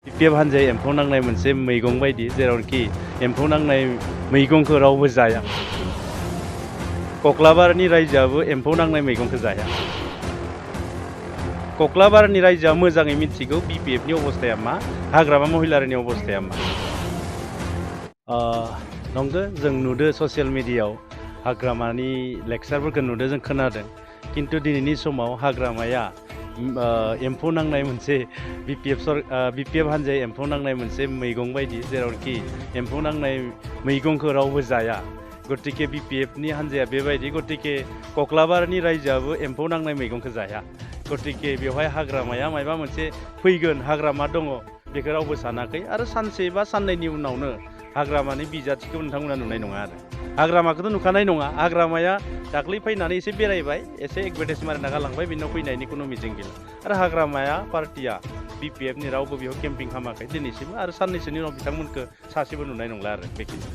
BPF हान्जाया एम्फौ नांनाय मोनसे मैगं बायदि जेरावनोखि एम्फौ नांनाय मैगंखौ रावबो जाया। कक्लाबारनि रायजोआबो एम्फौ नांनाय मैगंखौ जाया। कक्लाबारनि रायजोआ मोजाङै मिथिगौ बिपिएफनि अबस्थाया मा, हाग्रामा महिलारिनि अबस्थाया मा। नंगौ जों नुदो ससियेल मिडियायाव हाग्रामानि लेक्सारफोरखौ नुदो जों खोनादों, किन्तु दिनैनि समाव हाग्रामाया एम्फौ नांनाय मोनसे बिपिएफ हान्जाया एम्फौ नांनाय मोनसे मैगं बायदि जेरावनोखि एम्फौ नांनाय मैगंखौ रावबो जाया। गतिके बिपिएफनि हान्जाया बेबायदि, गतिके कक्लाबारनि रायजोआबो एम्फौ नांनाय मैगंखौ जाया। गतिके बेवहाय हाग्रामाया माबा मोनसे फैगोन, हाग्रामा दङ बेखौ रावबो सानाखै आरो सानसे बा साननैनि उनावनो हाग्रामानि बिजाथिखौ नोंथांमोना नुनाय नङा आरो। हाग्रामाखौथ' नुखानाय नङा। हाग्रामाया दाख्लै फैनानै एसे बेरायबाय, एसे एडभार्टाइज मारिना गालांबाय, बिनाव फैनायनि खुनु मिजिं गैला। आरो हाग्रामाया पार्टिया बिपिएफनि रावबो बेयाव केम्पिं खालामाखै दिनैसिम, आरो साननैसोनि उनाव बिथांमोनखौ सासेबो नुनाय नंला आरो बेखिनि।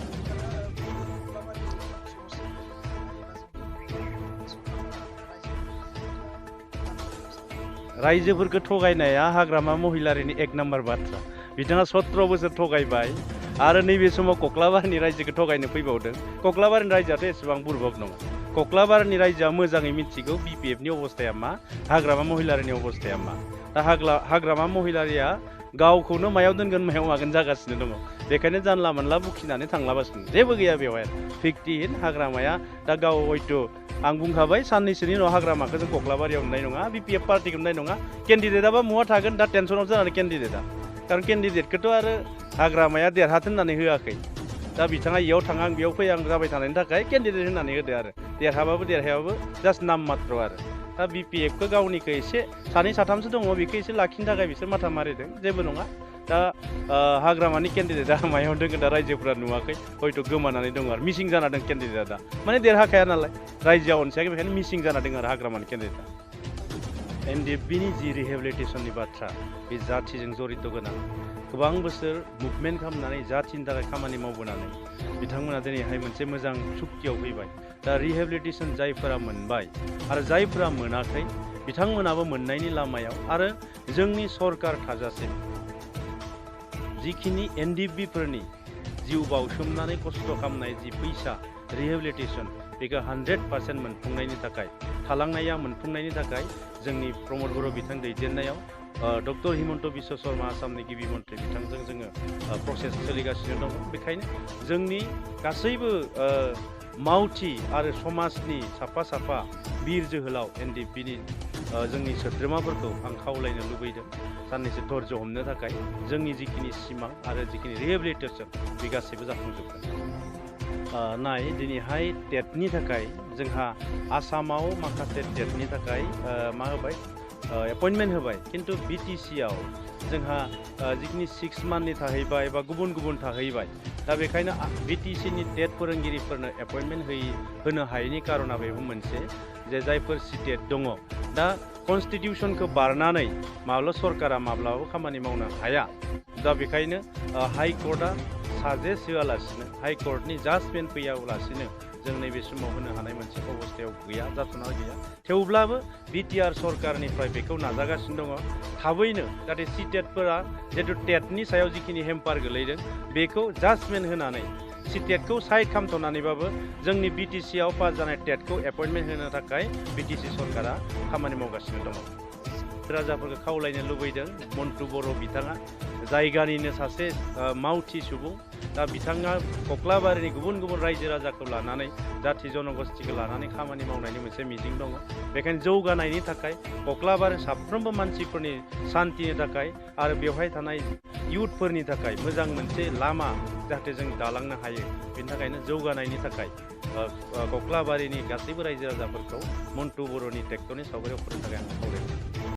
रायजोफोरखौ थगायनाया हाग्रामा महिलारिनि एक नाम्बार बाथ्रा। बिथाङा 17 बोसोर थगायबाय आरो नैबे समाव कक्लाबारनि रायजोखौ थगायनो फैबावदों। कक्लाबारनि रायजोआथ' एसेबां बुरबक नङा। कक्लाबारनि रायजोआ मोजाङै मिथिगौ बिपिएफनि अबस्थाया मा, हाग्रामा महिलारिनि अबस्थाया मा। दा हाग्रामा महिलारिया गावखौनो मायाव दोनगोन मायाव मागोन जागासिनो दङ। बेखायनो जानला मोनला बुखिनानै थांलाबासिनो, जेबो गैया बेवहाय। भिक्तिहीन हाग्रामाया दा गाव हयथ' आं बुंखाबाय साननैसोनि उनाव हाग्रामाखौ जों कक्लाबारियाव नुनाय नङा, बिपिएफ पार्टिखौ नुनाय नङा। केन्डिडेटआबा मुवा थागोन दा टेनसनाव जानानै केन्डिडेटआ, खारन केन्डिडेटखौथ' आरो हाग्रामाया देरहाथों होननानै होआखै। दा बिथाङा इयाव थाङा आं बेयाव फैया आं जाबाय थानायनि थाखाय केन्डिडेट होननानै होदो आरो। देरहाबाबो देरहायाबाबो जास्ट नाम मात्र आरो। दा बिपिएफखौ गावनिखौ एसे सानै साथामसो दङ, बेखौ एसे लाखिनो थाखाय बिसोर माथा मारिदों, जेबो नङा। दा हाग्रामानि केन्डिडेटआ मायाव दङ दा रायजोफोरा नुवाखै, हयथ' गोमानानै दङ आरो मिसिं जाना दं केन्डिडेटआ दा। माने देरहाखाया नालाय, रायजोआ अनसायाखै, बेखायनो मिसिं जाना दङ आरो हाग्रामानि केन्डिडेटआ। एनडिएफबिनि जि रिहेबिलिटेसननि बाथ्रा, बे जाथिजों जरित गोनां। गोबां बोसोर मुभमेन्ट खालामनानै जाथिनि थाखाय खामानि मावबोनानै बिथांमोना दिनैहाय मोनसे मोजां सुक्तियाव फैबाय। दा रिहेबिलिटेसन जायफोरा मोनबाय आरो जायफोरा मोनाखै बिथांमोनाबो मोननायनि लामायाव, आरो जोंनि सरकार थाजासिम जिखिनि एनडिएफबिफोरनि जिउ बाउसोमनानै खस्थ' खालामनाय जि फैसा रिहेबिलिटेसन, बेखौ 100% मोनफुंनायनि थाखाय, थालांनाया मोनफुंनायनि थाखाय जोंनि प्रमद बर' बिथां दैदेननायाव डक्टर हिमन्त बिश्व शर्मा आसामनि गिबि मन्थ्रि बिथांजों जोङो प्रसेस सोलिगासिनो दङ। बेखायनो जोंनि गासैबो मावथि आरो समाजनि साफा साफा बिर जोहोलाव एनडिएफबिनि जोंनि सोद्रोमाफोरखौ आं खावलायनो लुबैदों साननैसो धर्ज हमनो थाखाय। जोंनि जिखिनि सिमां आरो जिखिनि रिहेबिलिटेसन बे गासैबो जाफुंजोबगोन। नाय दिनैहाय टेटनि थाखाय जोंहा आसामाव माखासे टेटनि थाखाय मा होबाय, एपइन्टमेन्ट होबाय, खिन्थु बिटिसिआव जोंहा जिखिनि 6 मान्थनि थाहैबाय बा गुबुन गुबुन थाहैबाय। दा बेखायनो बिटिसिनि टेट फोरोंगिरिफोरनो एपइन्टमेन्ट होनो हायैनि कारना बेबो मोनसे, जे जायफोर सिटेट दङ दा कनस्टिटिउसनखौ बारनानै माब्ला सरकारा माब्लाबाबो खामानि मावनो हाया। दा बेखायनो हाइकर्टआ साजेस्ट होआलासिनो, हाइकर्टनि जाजमेन्ट फैयालासिनो जों नैबे समाव होनो हानाय मोनसे अबस्थायाव गैया, जाथ'ना गैया। थेवब्लाबो बिटिआर सरकारनिफ्राय बेखौ नाजागासिनो दङ थाबैनो, जाहाथे सिटेटफोरा जिहेतु टेटनि सायाव जिखिनि हेम्पार गोलैदों बेखौ जाजमेन्ट होनानै सिटेटखौ साइड खालामथ'नानैबाबो जोंनि बिटिसिआव पास जानाय टेटखौ एपइन्टमेन्ट होनो थाखाय बिटिसि सरकारा खामानि मावगासिनो दङ। राजाफोरखौ खावलायनो लुबैदों, मन्टु बर' बिथाङा जायगानिनो सासे मावथि सुबुं। दा बिथाङा कक्लाबारिनि गुबुन गुबुन रायजो राजाखौ लानानै, जाथि जनगोष्ठीखौ लानानै खामानि मावनायनि मोनसे मिजिं दङ। बेखायनो जौगानायनि थाखाय, कक्लाबारि साफ्रोमबो मानसिफोरनि सान्थिनि थाखाय आरो बेवहाय थानाय इयुथफोरनि थाखाय मोजां मोनसे लामा जाहाथे जों दालांनो हायो, बेनि थाखायनो जौगानायनि थाखाय कक्लाबारिनि गासैबो रायजो राजाफोरखौ मन्टु बर'नि टेक्ट'नि सावगारियाव फरायनो थाखाय आं खावलायदों।